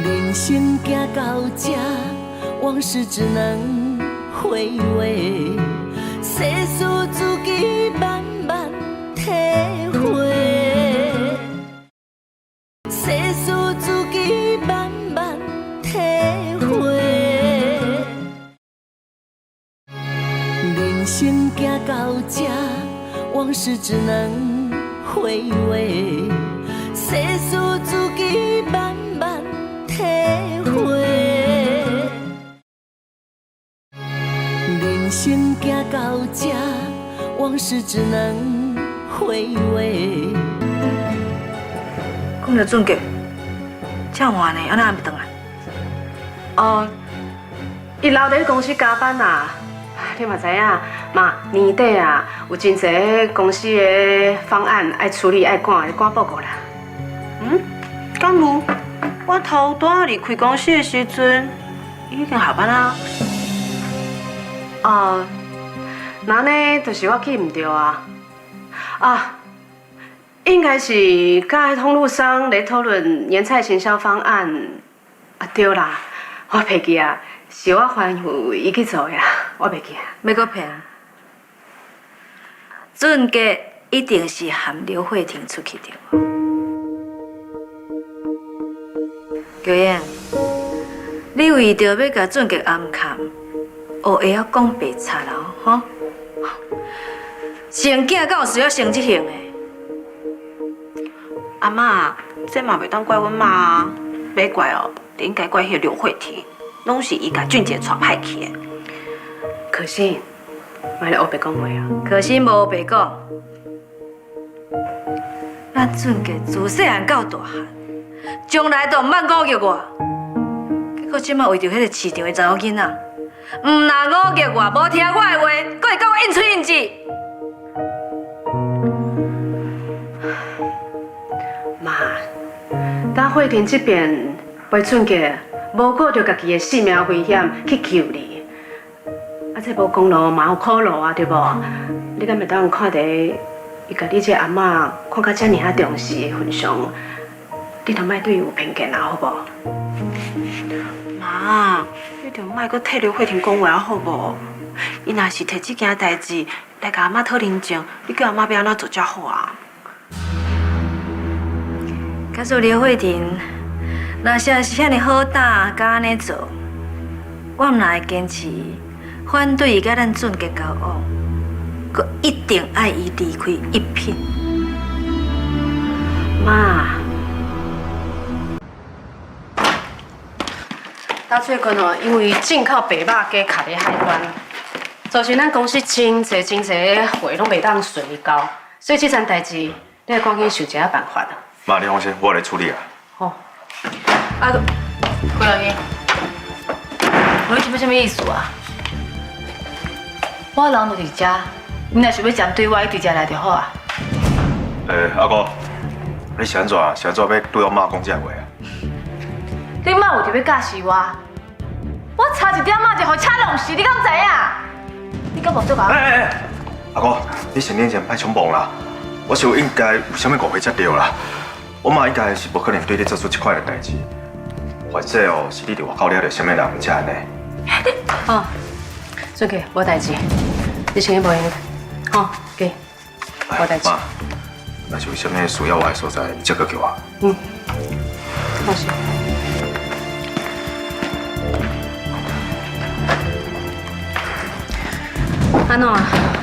人生行到這，往事只能回味，世事自己慢慢體會，世事自己慢慢體會。人生行到這，往事只能回味，世事自己慢慢體會。人生行到這，往事只能回味。講著俊傑，遮晚呢，按怎還袂轉來？哦，伊留佇公司加班啊。你嘛知影，媽年底啊，有真濟公司的方案愛處理，愛趕，趕報告啦。嗯，敢有？我頭拄仔離開公司的時陣，伊已經下班啊。哦，那呢，就是我記毋著啊。啊，應該是佮通路商咧討論年菜行銷方案。啊，對啦，我袂記啊，是我吩咐伊去做的啦，我袂記啊。欲閣騙？俊傑一定是含劉慧婷出去著無？喬英，你為著欲共俊傑暗崁，學會曉講白賊啦，吼！生囝敢有需要生這型的？阿媽，這嘛袂當怪阮媽啊，欲怪哦，就應該怪彼个劉慧婷，攏是伊共俊傑帶歹去的。可心，莫咧烏白講話啊！可心無烏白講，咱俊傑自細漢到大漢，從來都毋捌忤逆我，結果這擺為著彼个市場的查某囡仔，毋但忤逆我，無聽我的話，閣會共我應喙應舌。媽，當慧婷這邊陪俊傑，無顧著家己的性命危險去救你，啊，這無功勞嘛有苦勞啊，對無？你敢會當看佇伊共你這阿嬤看甲遮爾仔重視的份上，你就莫對伊有偏見啊，好無？媽，你就莫閣替劉慧婷講話啊，好無？伊若是提這件代誌來共阿嬤討人情，你叫阿嬤欲按怎做才好啊？假使劉慧婷若是是遐爾好膽，敢按呢做，我毋但會堅持反對伊佮咱俊傑交往，閣一定愛伊離開一品。媽，他最近哦，因為進口白肉雞卡佇海關，造成咱公司真濟真濟貨攏袂當順利交，所以這層代誌你愛趕緊想一下辦法啊。媽，你放心，我來處理啊。好。啊，郭老兄，你這欲啥物意思啊？我人就佇遮，你若想欲針對我，你直接來就好啊。欸，阿哥，你是按怎？是按怎欲對我媽講這話啊？你媽有著欲教示我？我差一點仔就予車撞死，你敢知影？你敢無做欸欸欸，阿哥，你先冷靜，莫衝動啦。我想應該有啥物誤會才對啦。我媽應該是無可能對你做出這款的代誌。或者哦，是你佇外口掠著啥物人才按呢？哦，俊傑，無代誌，你先去無閒，好，給，無代誌。媽，若是有啥物需要我的所在，你則閣叫我。嗯，放心。按怎？